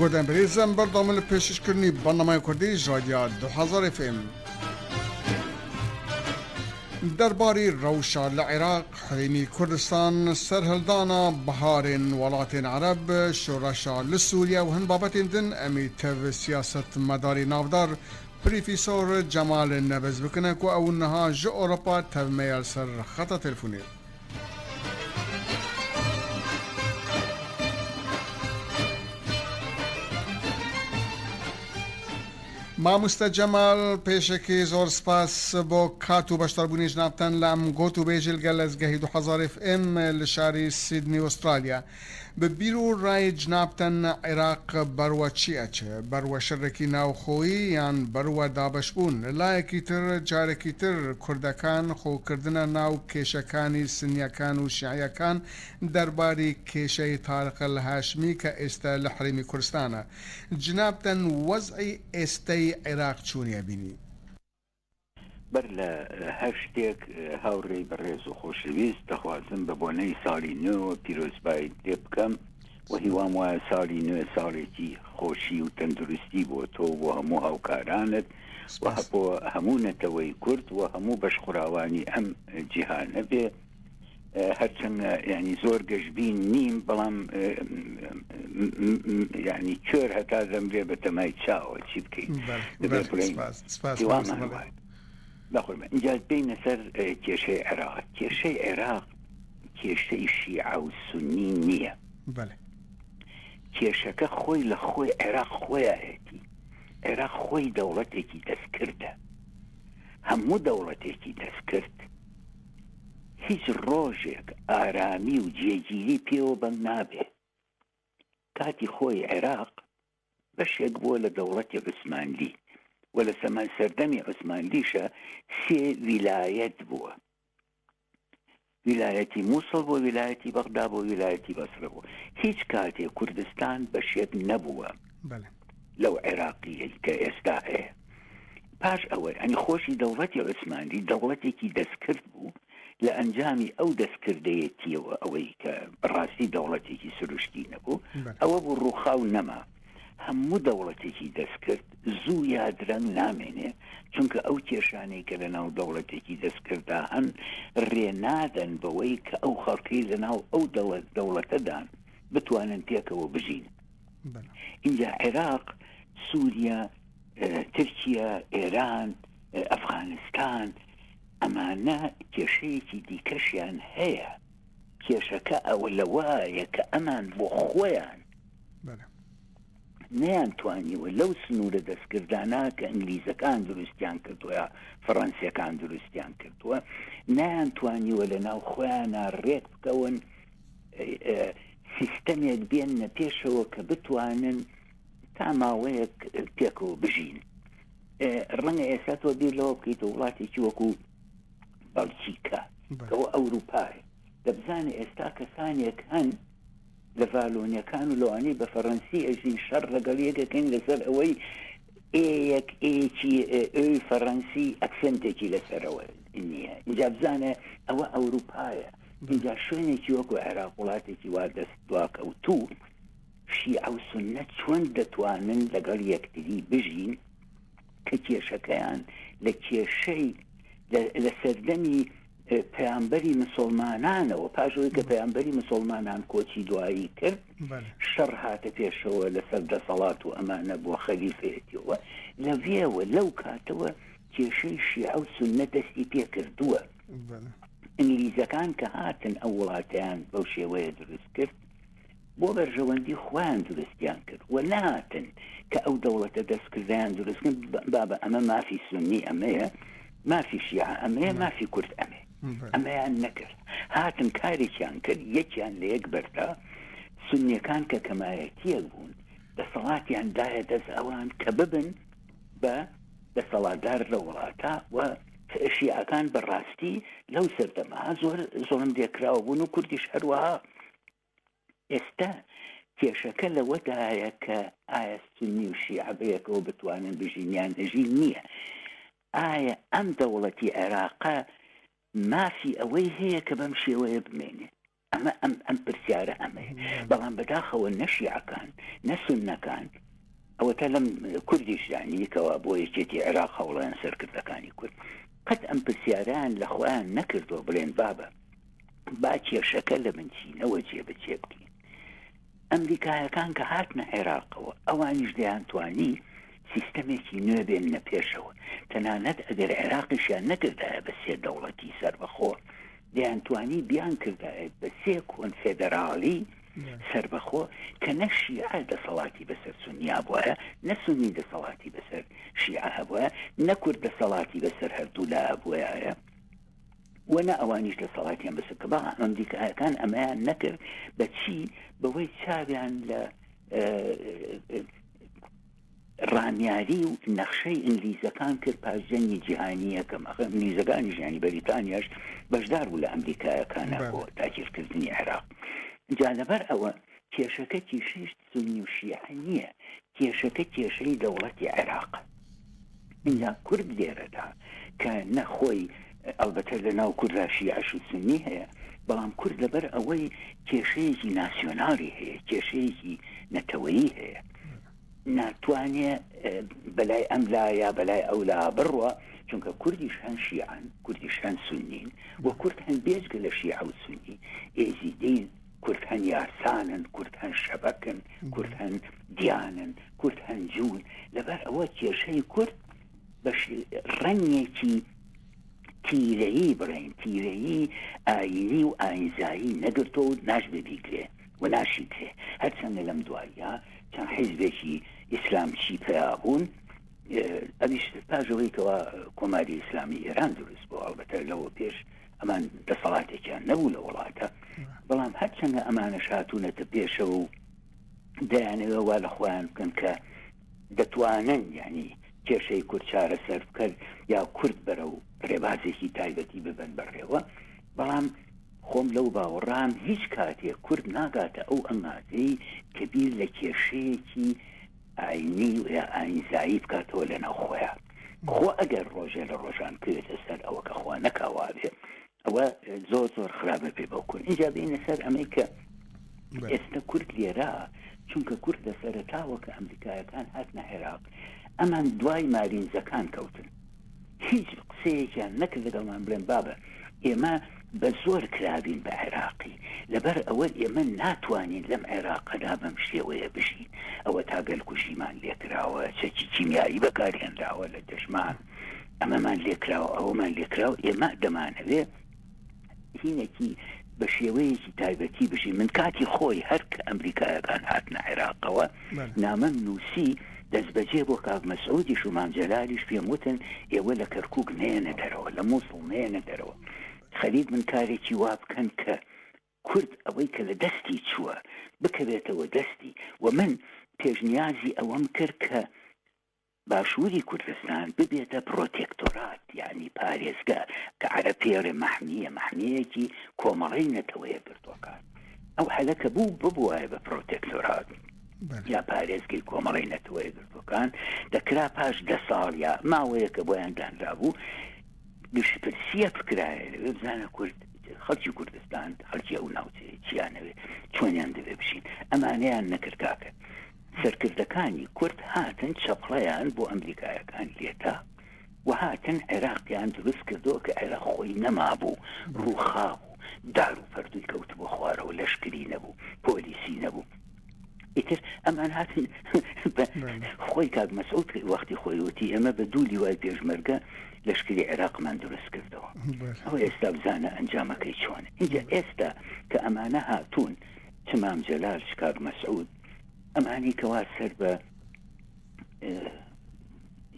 گۆدان بەرێزم بەردەوامن لە پێشکەشکردنی بەرنامەی کوردی ji رادیا 2000 FM. دەرباری رەوشا لە عێراق، هەرێمی کوردستان، سەرهەلدانا بەهارێن وەڵاتێن عەرەب، شۆرەشا لە سوریە و هەن بابەتێن دن ئەم ê tev siyasetmedarê navdar Prîfîsor Cemal Nebez bikine ku ew niha ji Ewropa tev me ye li ser xeta telefonê. Mamoste Cemal pêşekî zor spas bo kat û beşdarbûnê ji nav ten li em gotûbêjê li gel lezgehî 2000 FM li şarî Sydney Australia. Bi bîr û rayê cinabten Iraq berwe çi eçe? Berwe şerekî navxoyî yan berwe dabeşbûn? Li layekî tir carekî tir Kurdekan xwe kirdine naw kêşekanî Sinniyekan û Şîiyekan derbarî kêşeyê Tariq El Haşimî ke êste li Herêmî Kurdistan e. Cinabten wez'î êsteyî Iraq çûnî ebînî? بەر لە هەر شتێک هاوڕێی بەڕێز و خۆشەویست دەخوازم بە بۆنەی ساڵی نوێوە پیرۆزبایت لێ بکەم و هیوام وایە ساڵی نوێ ساڵێکی خۆشی و تەندروستی بۆ تۆ و بۆ هەموو هاوکارانت و بۆ هەموو نەتەوەی کورد و هەموو بەشخوراوانی ئەم جیهانە بێ. هەرچەند ینی زۆر گەشبین نیم بەڵام ینی کوێر هەتا دەمرێ بە تەمای چاوە چی بکەین اینجا بینە سەر کێشەی عێراق کێشەی عێراق کێشەی شیعە و سنی نییە کێشەکە خۆی لە خۆی عێراق خۆیەتی عێراق خۆی دەوڵەتێکی دەستکردە هەموو دەوڵەتێکی دەستکرد هیچ ڕۆژێک ئارامی و جێگیری پێوە بەند نابێ. کاتی خۆی عێراق بەشێک بووە لە دەوڵەتی عوسمانلی و لە سەمان سەردەمی عوسمانلیشە سێ ویلایەت بووە. ویلایەتی مووسڵ بووە، ویلایەتی بەغدا بووە، ویلایەتی بەسرە بووە. هیچ کاتێ کوردستان بەشێک نەبووە. لەو عێراقییەی کە ئێستا هەیە. پاش ئەوەی ئەنی خۆشی دەوڵەتی عوسمانی دەوڵەتێکی دەستکرد بوو لە ئەنجامی ئەو دەستکردەیەتیەوە ئەوەی کە بەڕاستی دەوڵەتێکی سروشتی نەبوو ئەوە بوو ڕووخاو نەما هەموو دەوڵەتێکی دەستکرد زوو یا درەنگ نامێنێ چونکە ئەو کێشانەی کە لە ناو دەوڵەتێکی دەستکردا هەن ڕێ نادەن بەوەی کە ئەو خەڵکی لە ناو ئەو دەوڵەتەدان بتوانن پێکەوە بژین. ئینجا عێراق، سووریا، تورکیا، ئێران، ئەفغانستان ئەمانە کێشەیەکی دیکەشیان هەیە. کێشەکە ئەوە لەوایە کە ئەمان بۆ خۆیان نەیانتوانیوە لەو سنوورە دەستکردانە کە ئینگلیزەکان دروستیان کردووە یا فەڕەنسیەکان دروستیان کردووە نەیانتوانیوە لە ناو خۆیانە ڕێک بکەون سیستەمێک بێننە پێشەوە کە بتوانن تا ماوەیەک پێکەوە بژین. ڕەنگە ئێستا تۆ بیر لەوە بکەیت وڵاتێکی وەکو بەڵجیکا کەەوە ئەوروپایە دەبزانێ ئێستا کەسانێک هەن لە ڤالۆنیەکان و لەوانەی بە فەڕەنسی ئەژین شەڕ لەگەڵ یەکەکەین لەسەر ئەوەی ئێیەک ئێکی ئەوی فەڕەنسی ئەکسنتێکی لەسەرەوە نییە اینجا بزانە ئەوە ئەوروپایە ئینجا شوێنێکی وەکو عێراق وڵاتێکی وا دەست دواکەوتوو شیعە و سوننە چۆن دەتوانن لەگەڵ یەکتری بژین کە کێشەکەیان لە کێشەی لە سەردەمی پەیامبەری مسلمانانەوە پاش ئەوەی کە پەیامبەری مسلمانان کۆچی دوایی کرد شەڕ هاتە پێشەوە لەسەر دەسەڵات و ئەمانە بۆ خەلیفەیەتیەوە لەوێوە لەو کاتەوە کێشەی شیعە و سوننە دەستی پێکردووە. ئینگلیزەکان کە هاتن ئەو وڵاتەیان بەو شێوەیە دروست کرد بۆ بەرژەوەندی خۆیان دروستیان کرد و نهاتن کە ئەو دەوڵەتە دەستکردیان دروست کرد بابە ئەمە مافی سنی ئەمەیە مافی شیعە ئەمەیە مافی کورد ئەمێ ئەمەیان نەکرد هاتن کارێکیان کرد یەکیان لە یەک بەردا سنیەکان کە کەمایەتیەک بوون دەسەڵاتیان دایە دەست ئەوان کە ببن بە دەسەڵاتدار لە وڵاتە و شیعەکان بە ڕاستی لەو سەردەمە زۆر زۆڵم لێکراوە بوون و کوردیش هەروەها. ئێستا کێشەکە لەوەدایە کە ئایا سوننی و شیعە بەیەکەوە بتوانن بژین یان نەژین نییە. ئایا ئەم دەوڵەتی عێراقە مافی ئەوەی هەیە کە بەم شێوەیە بمێنێ؟ ئەمە ئەم ئەم پرسیارە ئەمەیە بەڵام بەداخەوە نە شیعەکان نە سوننەکان ئەوەتا لەم کوردیش یانی کەوا بۆ یەکێتی عێراق هەوڵیان سەرکردەکانی کورد قەت ئەم پرسیارەیان لە خۆیان نەکردووە بڵێن بابە با کێشەکە لە بنچینەوە جێبەجێ بکەین. ئەمریکایەکان کە هاتنە عێراقەوە ئەوانیش دەیانتوانی سیستەمێکی نوێ بێننە پێشەوە، تەنانەت ئەگەر عێراقیشیان نەکردایە بە سێ دەوڵەتی سەربەخۆ، دەیانتوانی بیانکردایە بە سێ کۆنفێدەراڵی سەربەخۆ کە نە شیعە دەسەڵاتی بەسەر سوننیا بوایە، نە سوننی دەسەڵاتی بەسەر شیعە هەبوایە، نە کورد دەسەڵاتی بەسەر هەردوولا هەبوایە. و نە ئەوانیش دەسەڵاتیان بەسەر کە بەڵام ئەمریکایەکان ئەمەیان نەکرد بە چی بەوەی چاویان لە ڕامیاری و نەخشەی ئینگلیزەکان کرد پاش جەنگی جیهانی یەکەم ئەخ ئینگلیزەکانیش یانی بەریتانیاش بەشدار بوو لە ئەمریکایەکانە بۆ داگیرکردنی عێراق جا لەبەر ئەوە کێشەکە کێشەی سونی و شیعە نییە، کێشەکە کێشەی دەوڵەتی عێراقە. ئینجا کورد لێرەدا کە نە خۆی ئەڵبەتە لە ناو کوردا شیعەش و سونی هەیە، بەڵام کورد لەبەر ئەوەی کێشەیەکی ناسیۆنالی هەیە، کێشەیەکی نەتەوەیی هەیە، ناتوانێ بەلای ئەم لا یا بەلای ئەو لا بڕوا، چونکە کوردیش هەن شیعەن، کوردیش هەن سونین و کورد هەن بێجگە لە شیعە و سونی ئێزیدین، کورد هەن یارسانن، کورد هەن شەبەکن، کورد هەن دیانن، کورد هەن جوون، لەبەر ئەوە کێشەی کورد بە ڕەنگێکی تیرەیی بڵێین تیرەیی ئایینی و ئایینزایی نەگرتووە و ناشبێ بیگرێ و ناشیگرێ، هەرچەندە لەم دواییە چەند حیزبێکی ئیسلامچی پەیا بوون، ئەویش پاش ئەوەی کەوا کۆماری ئیسلامی ئێران دروست بوو، ئەڵبەتە لەوە پێش ئەمان دەسەڵاتێکیان نەبوو لە وڵاتە بەڵام هەرچەندە ئەمانەش هاتوونەتە پێشەوە و دەیانەوێت وا لە خۆیان بکەن کە دەتوانن یعنی کێشەی کورد چارەسەر بکەن یا کورد بەرە و ڕێبازێکی تایبەتی ببن بەڕێوە بەڵام خۆم لەو باوەڕام هیچ کاتێک کورد ناگاتە ئەو ئەندازەی کە بیر لە کێشەیەکی ئاینی و یا ئاینزایی بکاتەوە لە ناو خۆیا خۆ ئەگەر ڕۆژێ لە ڕۆژان بکەوێتە سەر ئەوە کە خوا نەکا وابێ ئەوە زۆر زۆر خراپە پێ بەو کورد اینجا بینە سەر ئەمەی کە ئێستا کورد لێرە چونکە کورد لە سەرەتاوە کە ئەمریکایەکان هاتنە عێراق ئەمان دوای مارینزەکان کەوتن هیچ قسەیەکیان نەکرد لەگەڵمان بڵێن بابە ئێمە بە زۆر کرابین بە عێراقی لەبەر ئەوە ئێمە ناتوانین لەم عێراقەدا بەم شێوەیە بژین ئەوە تا گەلکوژیمان لێکراوە چەکی کیمیایی بەکارهێنراوە لە دژمان ئەمەمان لێکراوە ئەوەمان لێکراوە ئێمە دەمانەوێ هینێکی بە شێوەیەکی تایبەتی بژین من کاتی خۆی هەر کە ئەمریکایەکان هاتنە عێراقەوە نامەم نووسی دەستبەجێ بۆ کاک مەسعودیش و مام جەلالیش پێم وتن ئێوە لە کەرکوک نەیەنە دەرەوە لە موسڵ نەیەنە دەرەوە خەریک بن کارێکی وا بکەن کە کورد ئەوەی کە لە دەستی چووە بکەوێتەوە دەستی و من پێشنیازی ئەوەم کرد کە باشووری کوردستان ببێتە پرۆتێکتۆرات یانی پارێزگا کە عەرەب پێی ئەڵێ مەحمیە، مەحمیەیەکی کۆمەڵەی نەتەوە یەکگرتووەکان. ئەو حەلە کە بوو ببوایە بە پرۆتێکتۆرات یا پارێزگەی کۆمەڵەی نەتەوە یەکگرتووەکان دەکرا پاش دە ساڵ یا ماوەیەک کە بۆیان دانرابوو گشتپرسییەک بکرایە لەوێ بزانە کورد خەڵکی کوردستان خەڵکی ئەو ناوچەیە چیانەوێ چۆنیان دەبێ بژین ئەمانەیان نەکرد کاکە سەرکردەکانی کورد هاتن چەپڵەیان بۆ ئەمریکایەکان لێدا و هاتن عێراقیان دروست کردەوە کە عێراق خۆی نەمابوو، ڕووخابوو، دار و پەردووی کەوتبووە خوارەوە، لەشکری نەبوو، پۆلیسی نەبوو. ئیتر ئەمان هاتن خۆی کاک مەسعود وەختی خۆی وتی ئێمە بە دوو لیوای پێشمەرگە لەشکری عێراقمان دروست کردەوە. ئەوە ئێستا بزانە ئەنجامەکەی چۆنە. ئینجا ئێستا کە ئەمانە هاتوون چ مام جەلال چ کاک مەسعود ئەمانەی کەوا سەر بە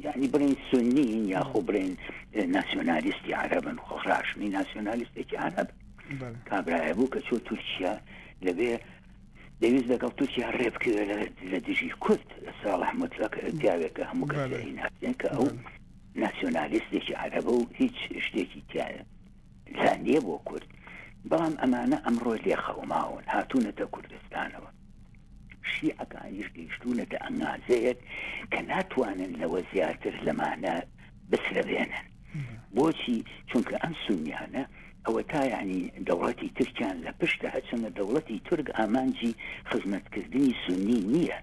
یعنی بڵین سنین یاخۆ بڵێن ناسیۆنالیستی عەرەبن خۆ ڕاشمی ناسیۆنالیستێکی عەرەب کابرایە بوو کە چۆ تورکیا لەوێ دەویست لەگەڵ تورکیا ڕێ بکەوێت لە دژی کورد ساڵح مطلق پیاوێکە هەموو کەسێکی ناسێن کە ئەو ناسیۆنالیستێکی عەرەبە و هیچ شتێکی تایە لا نییە بۆ کورد بەڵام ئەمانە ئەمڕۆ لێخەوماون هاتوونەتە کوردستانەوە شیعەکانیش گەیشتوونەتە ئەندازەیەک کە ناتوانن لەوە زیاتر لەمانە بسرەوێنن. بۆچی؟ چونکە ئەم سونیانە ئەوەتا یانی دەوڵەتی تورکیان لە پشتە هەرچەندە دەوڵەتی تورک ئامانجی خزمەتکردنی سوننی نییە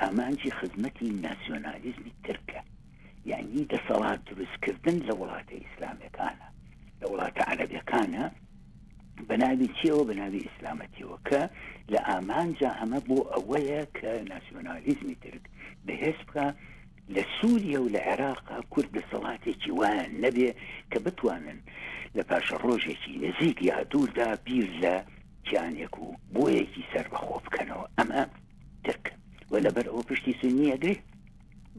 ئامانجی خزمەتی ناسیۆنالیزمی ترکە یانی دەسەڵات دروستکردن لە وڵاتە ئیسلامەکانە لە وڵاتە عەرەبەکانە بە ناوی چیەوە بە ناوی ئیسلامەتیەوە کە لە ئامانجا ئەمە بۆ ئەوەیە کە ناسیۆنالیزمی ترک بەهێز بکە لە سوریە و لە عێراقا کورد دەسەڵاتێکی وایان نەبێ کە بتوانن لە پاشەڕۆژێکی نزیک یا دووردا بیر لە کیانێک و بۆیەکی سەربەخۆ بکەنەوە. ئەمە ترک و لەبەر ئەوە پشتی سوننی ئەگرێ.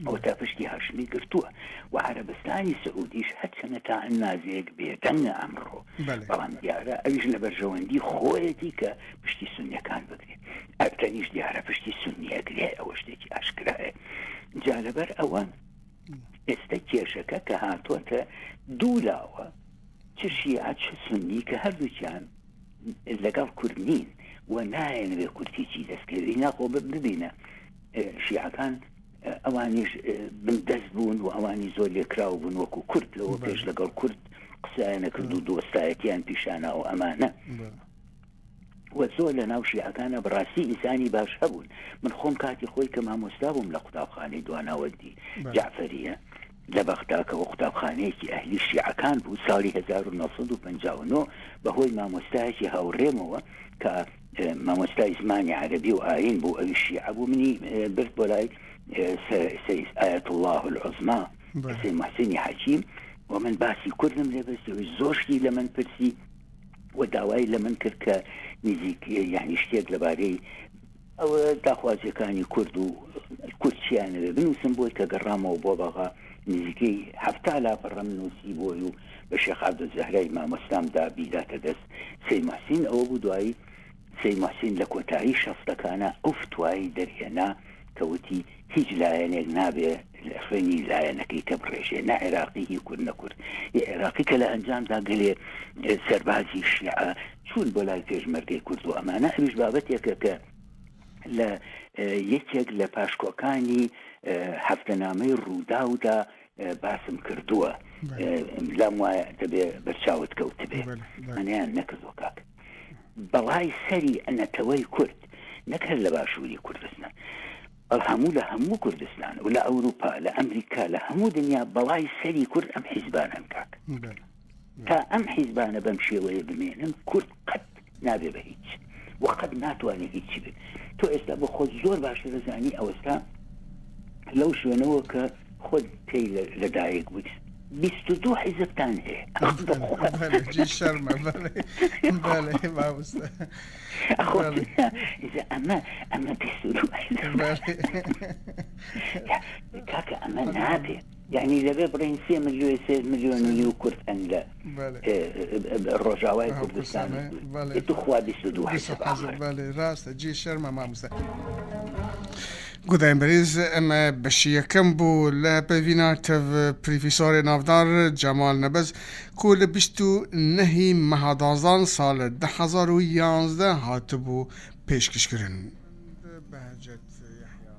ئەوە تا پشتی هاشمی گرتووە و عەرەبستانی سعودیش هەرچەنە تا ئەندازەیەک بێدەنگە ئەمڕۆ، بەڵام دیارە ئەویش لە بەرژەوەندی خۆیەتی کە پشتی سوننیەکان بگرێ. ئەردەنیش دیارە پشتی سوننی ئەگرێ، ئەوە شتێکی ئاشکرایە. جا لەبەر ئەوە ئێستا کێشەکە کە هاتۆتە دوو لاوە، چ شیعە چ سوننی، کە هەردووکیان لەگەڵ کورد نین و نایەنەوێ کورد هیچی دەستکەوێ. ناخۆ ببینە شیعەکان ئەوانیش بندەست بوون و ئەوانی زۆر لێکراو بوون وەکو کورد لەوە پێش لەگەڵ کورد قسەیان نەکرد و دۆستایەتیان پیشانا و ئەمانە. و زۆر لە ناو شیعەکانە بەڕاستی ئینسانی باش هەبوون. من خۆم کاتی خۆی کە مامۆستا بووم لە قوتابخانەی دواناوەندی جەعفەریە لە بەغدا کە قوتابخانەیەکی ئەهلی شیعەکان بوو ساڵی 1959 بە هۆی مامۆستایەکی هاوڕێمەوە کە مامۆستای زمانی عەرەبی و ئاین بوو ئەوی شیعە بوو منی برد بۆ لای سید آیەتوڵڵاه العظما سید محسنی حەکیم و من باسی کوردم لێ پرسی زۆر شتی لە من پرسی و داوای لە من کرد کە نزیک یعنی شتێک لەبارەی ئەوە داخوازیەکانی کورد و کورد چیانەوێ بنووسم بۆی کە گەڕامەوە بۆ بەغا نزیکەی هەفتا لاپەڕەم نووسی بۆی و بە شێخ عەبدولزەهرای مامۆستام دا بیداتە دەست سەی موحسین ئەوە بوو دوایی سەی موحسین لە کۆتایی شەستەکانا ئەو فتوایەی دەرهێنا کە وتی هیچ لایەنێک نابێ لە خوێنی لایەنەکەی کە بڕێژێ نە عێراقی هی کورد نە کورد ی عێراقی کە لە ئەنجامدا گەلێ سەربازی شیعە چوون بۆ لای پێشمەرگەی کورد و ئەمانە ئەویش بابەتێکە کە لە یەکێک لە پاشکۆکانی هەفتەنامەی ڕووداودا باسم کردووە لام وایە دەبێ بەرچاوت کەوتبێ ئەنیان نەکردووە کاک بەڵای سەری نەتەوەی کورد نەک هەر لە باشووری کوردستان بەڵ هەموو لە هەموو کوردستان و لە ئەوروپا لە ئەمریکا لە هەموو دنیا بەڵای سەری کورد ئەم حیزبانەن کاک تا ئەم حیزبانە بەم شێوەیە بمێنن کورد قەت نابێ بە هیچ و قەت ناتوانێ هیچی بێت. تۆ ئێستا بۆ خۆت زۆر باشتر دەزانی ئەوەستا لەو شوێنەوە کە خۆت پێی لەدایک بوویت 22 حیزبتان هەیە. شەرمە مامۆستا. ئەمە ئەمە 22 کاکە ئەمە نابێ. یانی دەبێ بڵێین سێ ملیۆن سێ ملیۆن و نیو کورد هەن لە ڕۆژاوای کوردستان توخوا 22 حیزب ئاخر. بەڵێ ڕاستە جێی شەرمە مامۆستا. گودایان بەرێز ئەمە بەشی یەکەم بوو لە پەیڤینا تەڤ پریفیسۆرێ ناڤدار جەمال نەبەز کو لە 29 ی مەها دازان ساڵ 2011 هاتبوو پێشکەشکردن. بەهجەت یەحیا.